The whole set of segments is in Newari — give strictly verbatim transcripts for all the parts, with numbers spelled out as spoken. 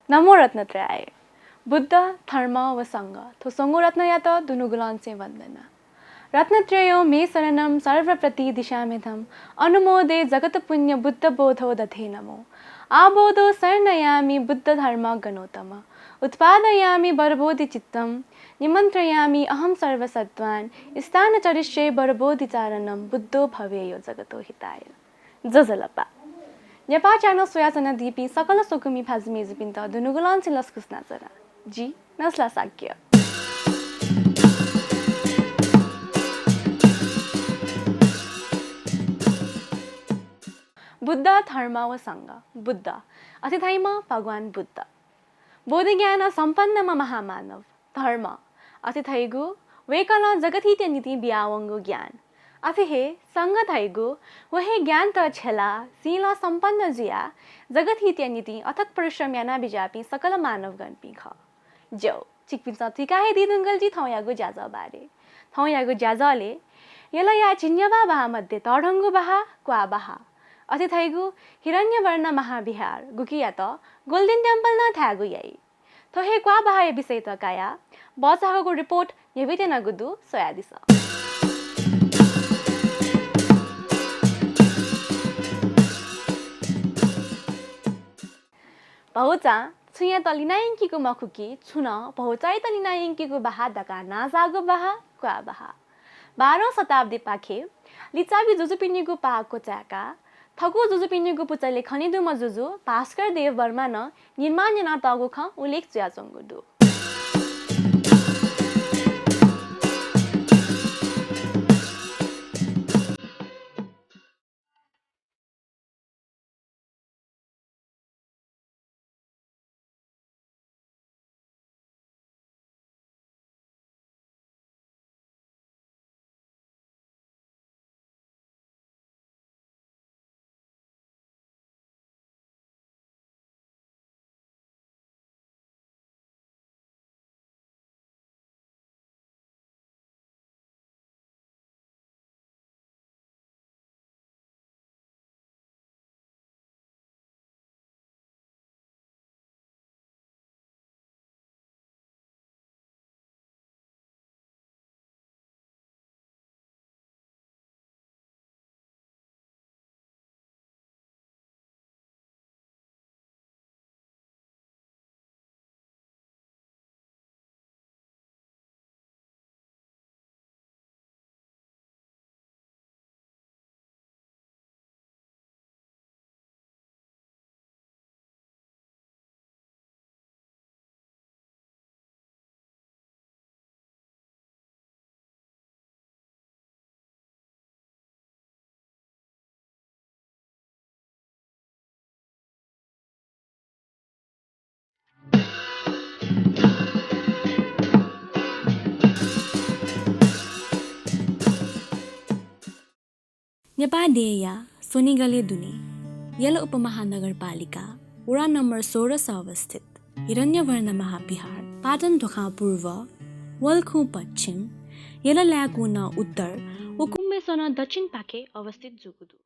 नमो रत्नत्रयाय। बुद्ध, धर्म व संघ, थ्व स्वंगू रत्नयात दुनुगलंनिसें वन्दना। रत्नत्रयं मे शरणं सर्वप्रति दिशाम्यधम्। अनुमोदे जगत्पुण्यं बुद्धबोधो दधे नमो। आबोधो शरणयामि बुद्ध धर्म गणोत्तम। उत्पादयामि वरबोधि चित्तं। निमन्त्रयामि अहं सर्वसत्त्वान्। स्थानं चरिष्ये वरबोधि चारणं। बुद्धो भवेयो जगतो हिताय। ज्वजलपा। नेपाः channel स्वयाच्वनादीपिं सकल स्वकुमि भाजु मय्जुपिन्त दुनुगलंनिसें लसकुस यानाच्वना। जि नसला शाक्य। बुद्ध, धर्म व संघ। बुद्ध, अथे धाइम्ह भगवान बुद्ध। बोधिज्ञानं सम्पन्नम्ह महामानव। धर्म, अथे धइगु वय्कलं जगत हितया निंतिं बियावंगु ज्ञान। अथे हे संघ धइगु व हे ज्ञानत छ्यलाः शीलं सम्पन्न जुयाः जगत हितया निंतिं अथक परिश्रम यानाबिज्याःपिं सकल मानवगणपिं खः। ज्यू, छिकपिन्सं थुइका हे दीधुंकल जि थौंयागु ज्याझ्वः बारे। थौंयागु ज्याझ्वलय् यलया झिंन्यापा बाहा मध्ये तःधंगु बाहा क्वाः बाहा। अथे धइगु हिरण्यवर्ण महाविहार, गुकियात Golden Temple नं धायेगु याइ। थ्व हे क्वाः बाहाया विषयत कायाः भचा हाकःगु report न्ह्यब्वयातयागु दु, स्वयादिसँ। भौचां छुँयात लिनायंकीगु मखु कि छुं नं भौचायात लिनायंकीगु बाहा धकाः नांजाःगु बाहा क्वाः बाहा। बाह्रौं शताब्दीपाखे लिच्छवि जुजुपिनिगु पाः क्वचाय्काः थकू जुजुपिनिगु पुचलय् खनेदुम्ह जुजु भास्कर देव वर्मानं निर्माण यानातःगु खँ उल्लेख जुयाच्वंगु दु। नेपाः देय्‌या स्वनिगलय् दुने यल उपमहानगरपालिका वडा नम्बर सोह्रस अवस्थित हिरण्यवर्ण महाविहार पाटन ध्वाखां पूर्व, वल्खुं पच्छिम, यल लाय्‌कुं नं उत्तर व कुम्बेश्वरं दच्छिनपाखे अवस्थित जूगु दु।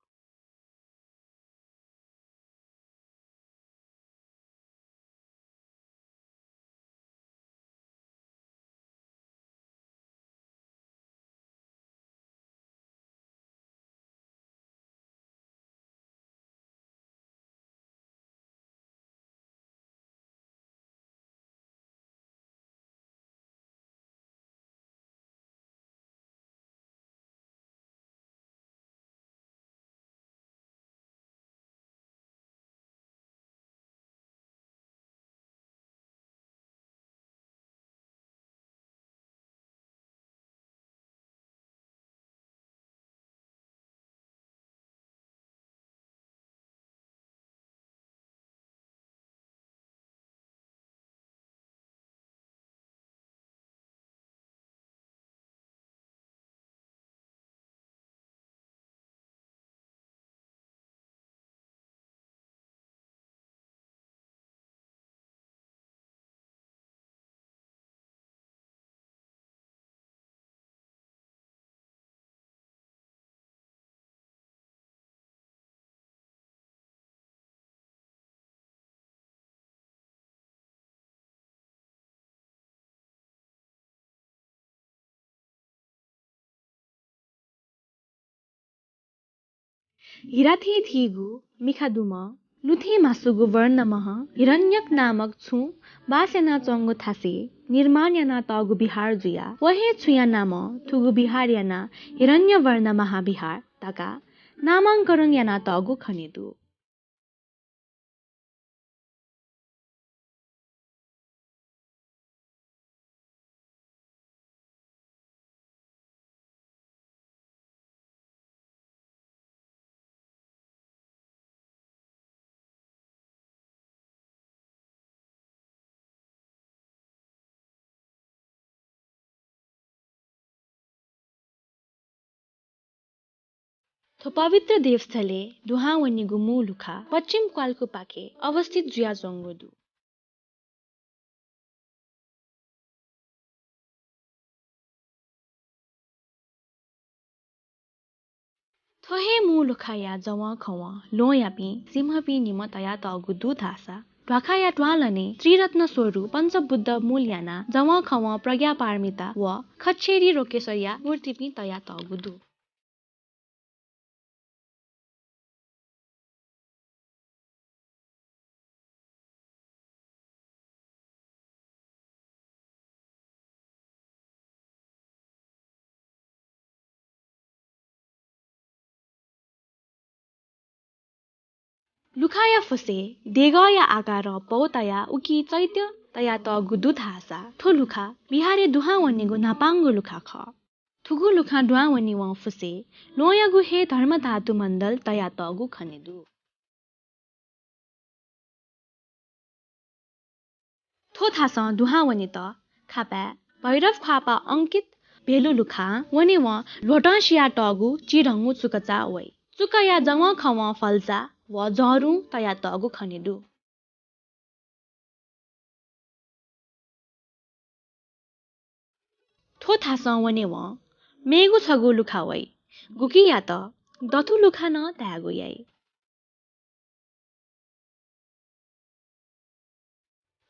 हिरा थें थीगु मिखा दुम्ह, लुँथें म्हासुगु वर्णम्ह हिरण्यक नामक छुं बास यानाच्वंगु थासय् निर्माण यानातःगु विहार जुयाः व हे छुंया नामं थुगु विहार यानाः हिरण्यवर्ण महाविहार धकाः नामांकरण यानातःगु खनेदु। थ्व पवित्र देवस्थलय् दुहां वनीगु मू लुखा पश्चिम क्वालकुपाखे अवस्थित जुयाच्वंगु दु। थ्व हे मू लुखाया जवंखवं ल्वहंयापिं सिंहपिं निम्ह तयातःगु दु धाःसा, ध्वाखाया त्वालनय् त्रिरत्न स्वरूप पञ्चबुद्ध मूल यानाः जवंखवं प्रज्ञापारमिता व खच्छेरी रोकेश्वरया मूर्तिपिं तयातःगु दु। लुखाया फुसय् देगःया आकारं पौ तयाः उकी चैत्य तयातःगु दु धाःसा, थ्व लुखा विहारय् दुहां वनीगु न्हापांगु लुखा खः। थुगु लुखां दुहां वनेवं फुसय् ल्वहंयागु हे धर्मधातु मण्डल तयातःगु खनेदु। थ्व थासं दुहां वनेत खापाय् भैरव ख्वाःपाः अंकित भेलु लुखां वनेवं ल्ह्वतं सियातःगु चिधंगु चुकचा वइ। चुकया जवंखवं फल्चा व जँरुं तयातःगु खनेदु। थ्व थासं वनेवं मेगु छगू लुखा वइ, गुकियात दथु लुखा नं धायेगु याइ।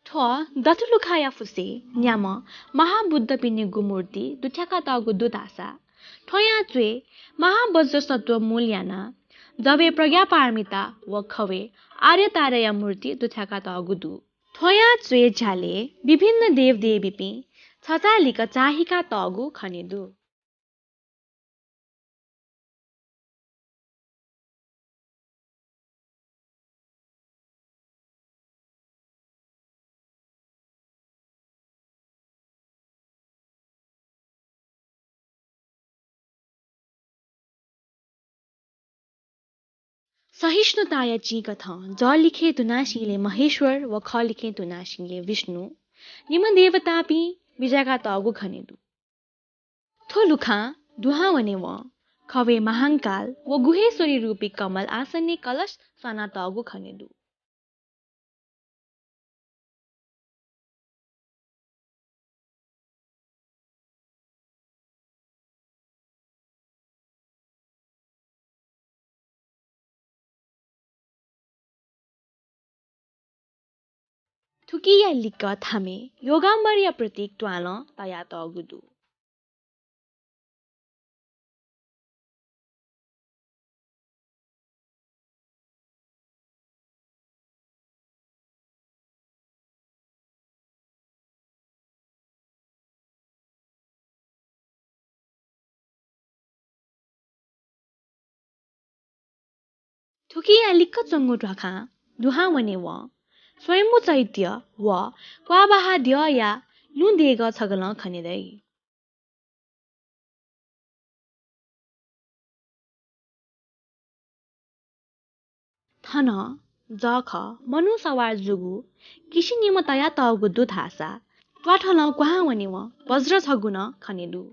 थ्व दथु लुखाया फुसय् न्याम्ह महाबुद्धपिनिगु मूर्ति दुथ्याकातःगु दु धाःसा, थ्वया च्वय् महावज्रसत्व मूल यानाः जवय् प्रज्ञापारमिता व खवय् आर्यताराया मूर्ति दुथ्याकातःगु दु। थ्वया च्वय् झ्यालय् विभिन्न देवदेवीपिं छचाःलिक चाःहिकातःगु खनेदु। सहिष्णुताया चिकथं जःलिखें तुनासिंलय् महेश्वर व खःलिखें तुनासिंलय् विष्णु निम्ह देवतापिं बिज्याकातःगु खनेदु। थ्व लुखां दुहां वनेवं खवय् महांकाल व गुहेश्वरी रूपी कमल आसनय् कलश स्वानातःगु खनेदु। थुकिया लिक्क थामय् योगाम्बरया प्रतीक त्वालं तयातःगु दु। थुकिया लिक्क च्वंगु ध्वाखां दुहां वनेवं स्वयम्भू चैत्य व क्वाःबहाद्यःया लुँ देगः छगलं खने दइ। थन जःखः मनू सवार जूगु किसि निम्ह तयातःगु दु धाःसा, त्वाथलं क्वहां वनेवं वज्र छगू नं खने दु।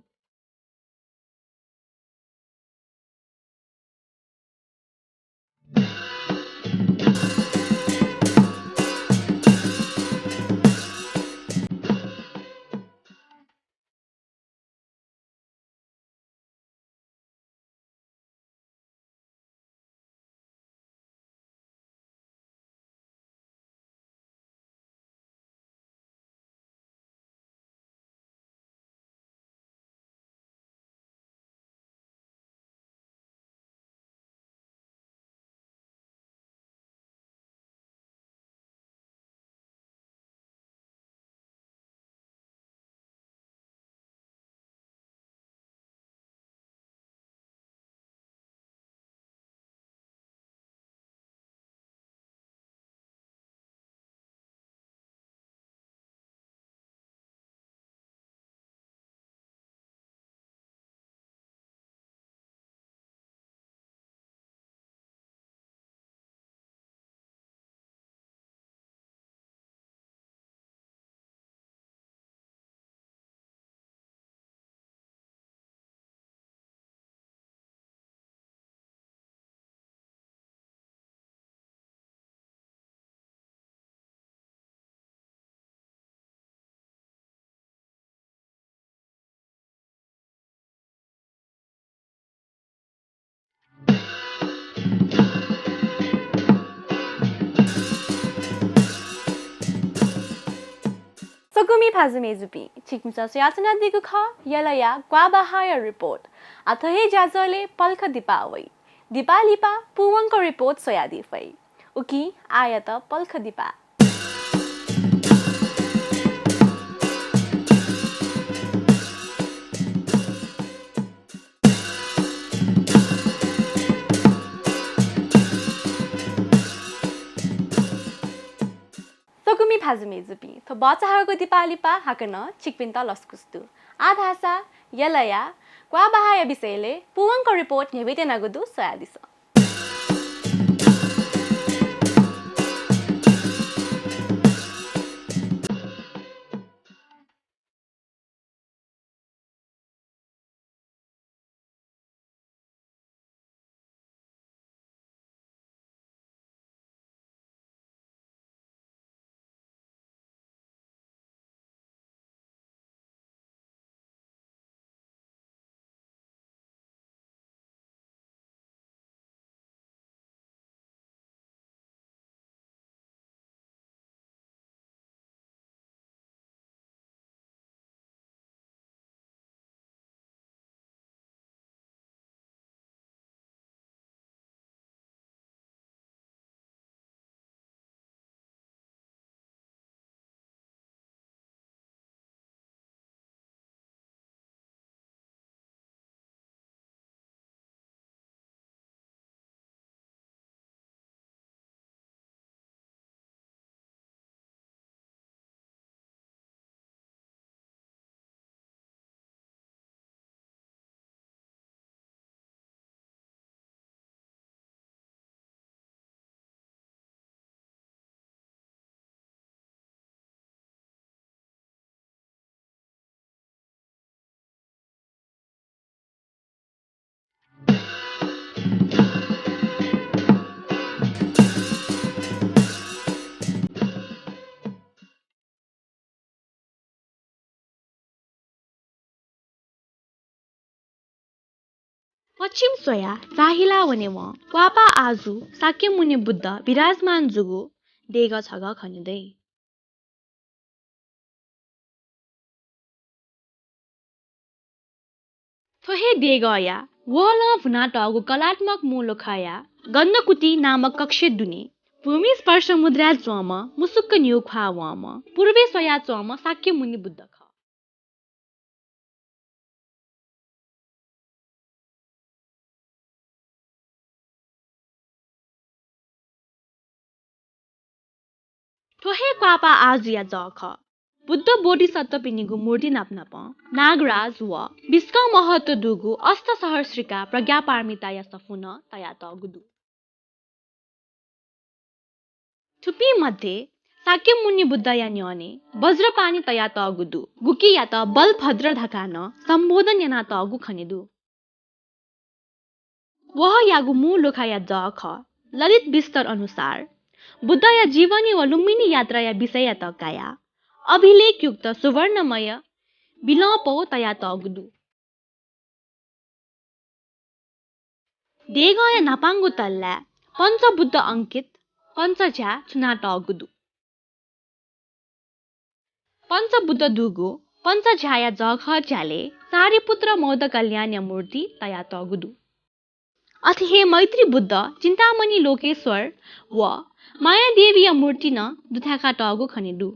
स्वकुमि भाजु मय्जुपिं, छिकपिन्सं स्वयाच्वनादीगु खः यलया ग्वाःबाहाःया report। आः थ्व हे ज्याझ्वलय् पलख दिपा वइ। दिपा लिपा पूवंक report स्वयादी फइ। उकिं आःयात पलख दिपा। स्वकुमि भाजु मय्जुपिं, थ्व भचा हाकःगु दिपा लिपा हाकनं छिकपिन्त लसकुस दु। आः धाःसा यलया ग्वाःबाहाःया विषयलय् पूवंक report न्ह्यब्वयेत्यनागु दु, स्वयादिसँ। पच्छिम स्वयाः चाःहिला वनेवं क्वाःपाः आजु शाक्यमुनि बुद्ध विराजमान जूगु देगः छगः खने दइ। थ्व हे देगःया वहलं भुनातःगु कलात्मक मूलखःया गन्धकुटी नामक कक्षय् दुने भूमि स्पर्श मुद्राय् च्वंम्ह मुसुक्क न्ह्यू ख्वाः वंम्ह पूर्वय् स्वयाच्वंम्ह शाक्यमुनि बुद्ध खः। थ्व हे क्वाःपाः आजुया जः खः। बुद्ध बोधिसत्वपिनिगु मूर्ति नापनापं नागराज व बिस्कं महत्व दुगु अष्टसहस्रिका प्रज्ञापारमिताया सफू नं तयातःगु दु। थुपिं मध्ये शाक्यमुनि बुद्धया न्ह्यःने वज्रपाणि तयातःगु दु, गुकियात बलभद्र धकाः नं सम्बोधन यानातःगु खने दु। वहःयागु मूलखःया जः खः। ललित विस्तर अनुसार बुद्धया जीवनी व लुम्बिनी यात्राया विषययात कायाः अभिलेखयुक्त सुवर्णमय बिलंपौ तयातःगु दु। देगःया न्हापांगु तल्लाय् पञ्चबुद्ध अंकित पञ्चझ्याः छुनातःगु दु। पञ्चबुद्ध दुगु पञ्चझ्याःया जःखः झ्यालय् सारिपुत्र मोदकल्याणया मूर्ति तयातःगु दु। अथे हे मैत्री बुद्ध, चिन्तामणि लोकेश्वर व मायादेवीया मूर्ति नं दुथ्याकातःगु खने दु।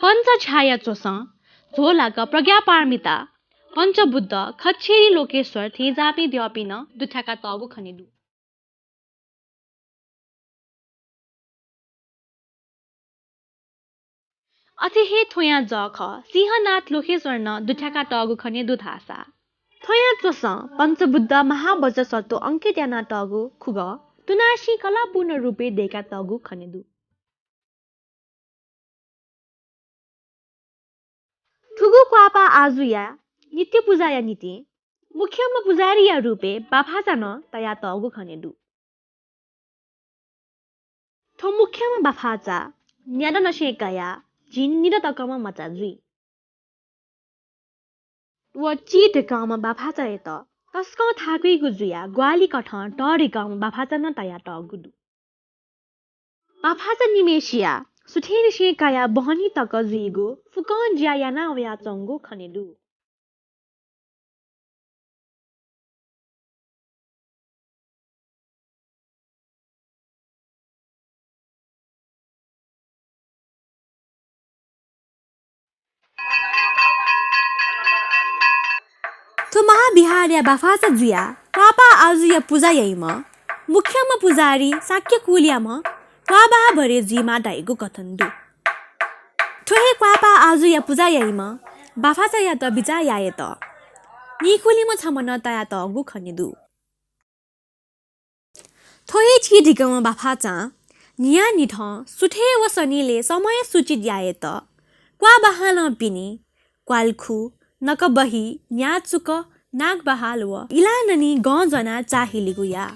पञ्चझ्याःया च्वसं झ्वःलाक प्रज्ञापारमिता, पञ्चबुद्ध, खच्चरी लोकेश्वर थेंज्याःपिं द्यःपिं नं दुथ्याकातःगु खने दु। अथे हे थ्वयां जःखः सिंहनाथ लोकेश्वर नं दुथ्याकातःगु खने दु धाःसा थ्वयां च्वसं पञ्चबुद्ध महावज्रसत्व अंकित यानातःगु खुगः तुनासिं कलापूर्ण रूपय् दय्कातःगु खने दु। थुगु क्वाःपाः आजुया नित्य पुजाया निंतिं मुख्यम्ह पुजारीया रूपय् बाफाचा नं तयातःगु खने दु। थ्व मुख्यम्ह बाफाचा न्यादँनिसें कयाः झिंनिदँ तकम्ह मचा जुइ। व चिधकाःम्ह बाफाचायात तसकं थाकुइगु जुयाः ग्वाहालि कथं तःधकाःम्ह बाफाचा नं तयातःगु दु। बाफाचा निम्हय्सिया सुथय्‌निसें कयाः बहनी तक जुइगु फुक्कं ज्या याना वयाच्वंगु खने दु। थ्व महाविहारया बाफासा जुयाः क्वापाः आजुया पुजा याइम्ह मुख्यम्ह पुजाहारी शाक्य कुलयाम्ह क्वाबाहाः भरे जुइमाः धइगु कथन दु। थ्व हे क्वापाः आजुया पुजा याइम्ह बाफासायात बिचाः यायेत नीकुलिम्ह छम्ह नं तयातःगु खने दु। थ्व हे चिधिकःम्ह बाफासां न्हियान्हिथं सुथय् व सनिलय् समय सूचित यायेत क्वाबाहालं पिने क्वालखु, नकबही, न्याचुक, नागबहाल व इलाननी गँ ज्वनाः चाःहिलेगु याः।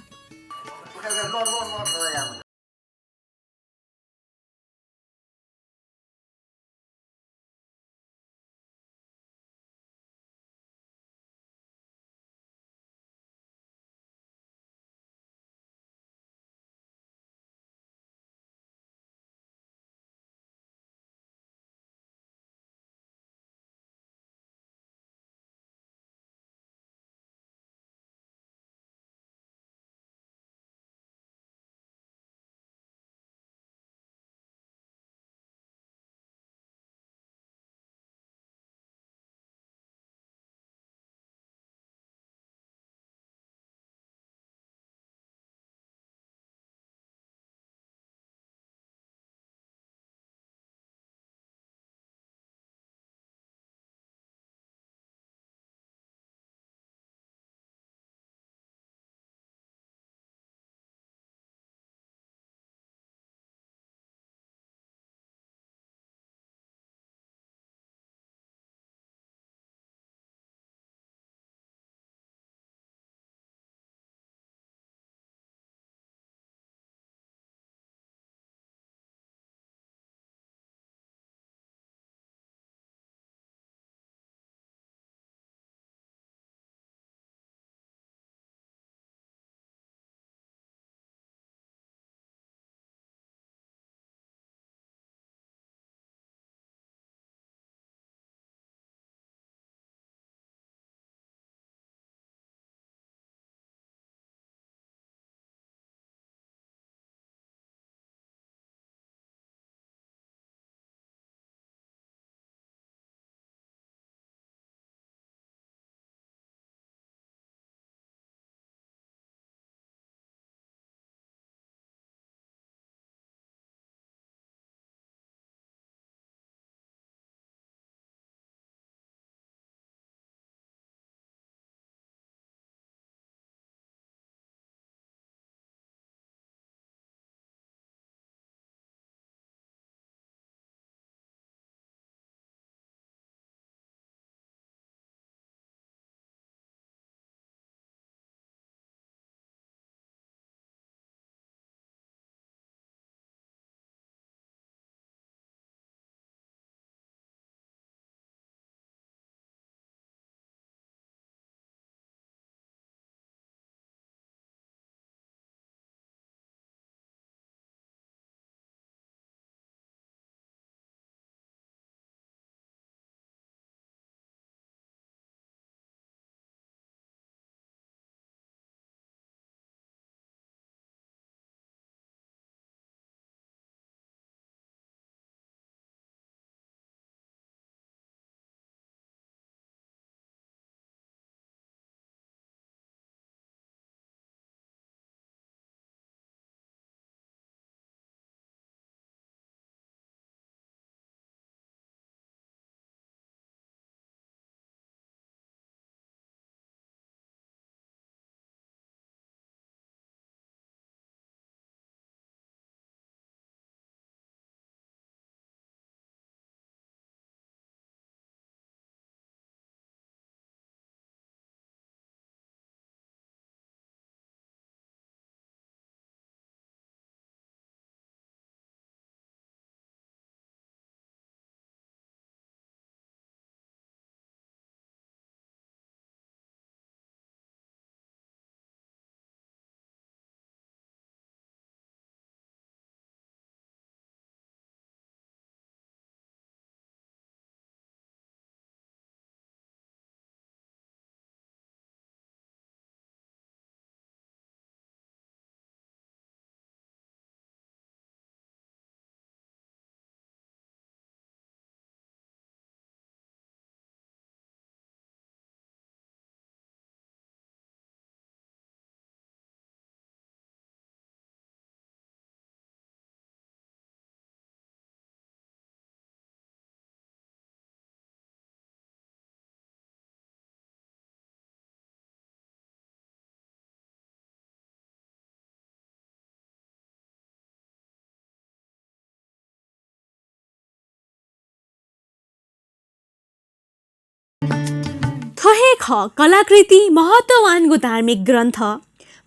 थ्व हे खः कलाकृति महत्त्ववानगु धार्मिक ग्रन्थ,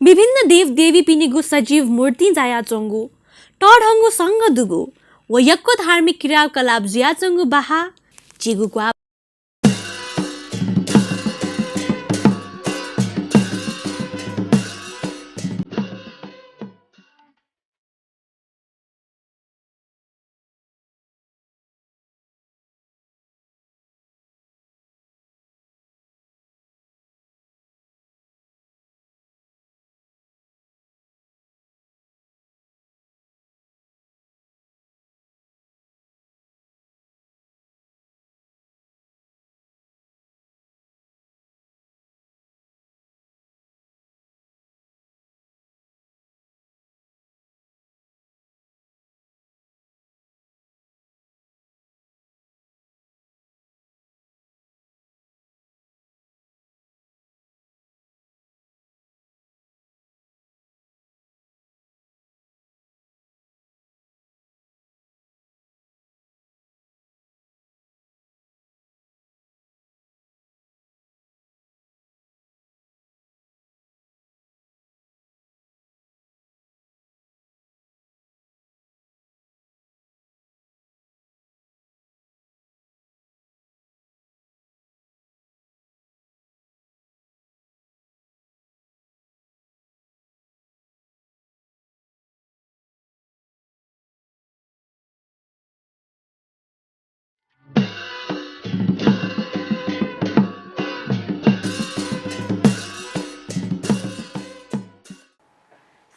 विभिन्न देवदेवीपिनिगु सजीव मूर्तिं जायाच्वंगु, तःधंगु संग दुगु व यक्व धार्मिक क्रियाकलाप जुयाच्वंगु बाहा झीगु ग्वाः।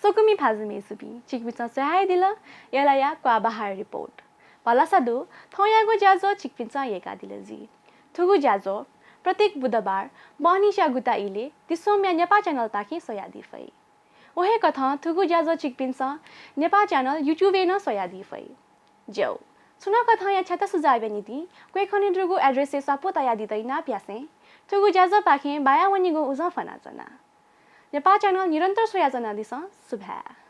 स्वकुमि भाजु मय्जुपिं, छिकपिन्सं स्वयादिल यलया क्वाः बहार रिपोर्ट। भलसा दु, थौंयागु ज्याझ्वः छिकपिन्सं यय्कादिल जुइ। थुगु ज्याझ्वः प्रत्येक बुधबार बहनिसिया गुता इलय् दिस्वम्या नेपाः च्यानलपाखें स्वयादी फइ। व हे कथं थुगु ज्याझ्वः छिकपिन्सं नेपाः च्यानल YouTube-य् नं स्वयादी फइ। ज्यू, छुं नं कथंया छ्याता सुझावया निंतिं क्वय् खनेदुगु address-य् स्वापू तयादीत इनाप यासें थुगु ज्याझ्वःपाखें बाया वनेगु उजं फ्वनाच्वना। नेपाः च्यानल निरन्तर स्वयाच्वनादिसँ। सुभाय्।